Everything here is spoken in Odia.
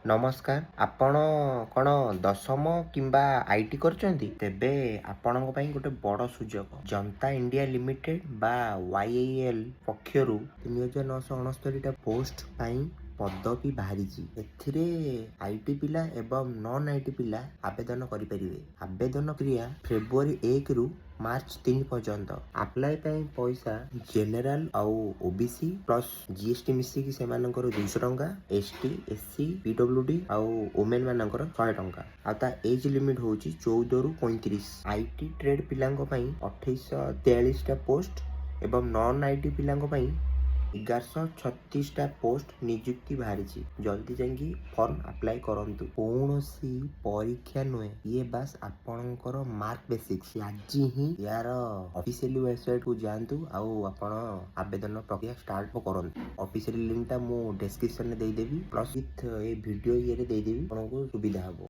ନମସ୍କାର। ଆପଣ କ'ଣ 10ମ କିମ୍ବା IT କରିଛନ୍ତି? ତେବେ ଆପଣଙ୍କ ପାଇଁ ଗୋଟେ ବଡ଼ ସୁଯୋଗ। ଜନ୍ତା ଇଣ୍ଡିଆ ଲିମିଟେଡ୍ ବା ୱାଇଆଇଏଲ୍ ପକ୍ଷରୁ 3969ଟା ପୋଷ୍ଟ ପାଇଁ ପଦବୀ ବାହାରିଛି। ଏଥିରେ IT ପିଲା ଏବଂ ନନ୍ IT ପିଲା ଆବେଦନ କରିପାରିବେ। ଆବେଦନ କ୍ରିୟା ଫେବୃଆରୀ 1ରୁ ମାର୍ଚ୍ଚ 3 ପର୍ଯ୍ୟନ୍ତ। ଆପ୍ଲାଏ ପାଇଁ ପଇସା, ଜେନେରାଲ ଆଉ ଓବିସି ପ୍ଲସ୍ ଜିଏସଟି ମିଶିକି ସେମାନଙ୍କର 200 ଟଙ୍କା, ଏସଟି, ଏସସି, ପିଡବ୍ଲ୍ୟୁଡି ଆଉ ଓମେନ୍ ମାନଙ୍କର 100 ଟଙ୍କା। ଆଉ ତା ଏଜ୍ ଲିମିଟ୍ ହେଉଛି 14ରୁ 35। IT trade ପିଲାଙ୍କ ପାଇଁ 2843ଟା ପୋଷ୍ଟ ଏବଂ ନନ୍ IT ପିଲାଙ୍କ ପାଇଁ 1136ଟା ପୋଷ୍ଟ ନିଯୁକ୍ତି ବାହାରିଛି। ଜଲ୍ଦି ଯାଇକି ଫର୍ମ ଆପ୍ଲାଏ କରନ୍ତୁ। କୌଣସି ପରୀକ୍ଷା ନୁହେଁ ଇଏ, ବାସ୍ ଆପଣଙ୍କର ମାର୍କ ବେସିସ୍। ଆଜି ହିଁ ୟାର ଅଫିସିଆଲି ୱେବସାଇଟକୁ ଯାଆନ୍ତୁ ଆଉ ଆପଣ ଆବେଦନ ପ୍ରକ୍ରିୟା ଷ୍ଟାର୍ଟ କରନ୍ତୁ। ଅଫିସିଆଲି ଲିଙ୍କଟା ମୁଁ ଡେସ୍କ୍ରିପସନରେ ଦେଇଦେବି, ପ୍ଲସ୍ ୱିଥ୍ ଏ ଭିଡ଼ିଓ ଇଏରେ ଦେଇଦେବି, ଆପଣଙ୍କୁ ସୁବିଧା ହେବ।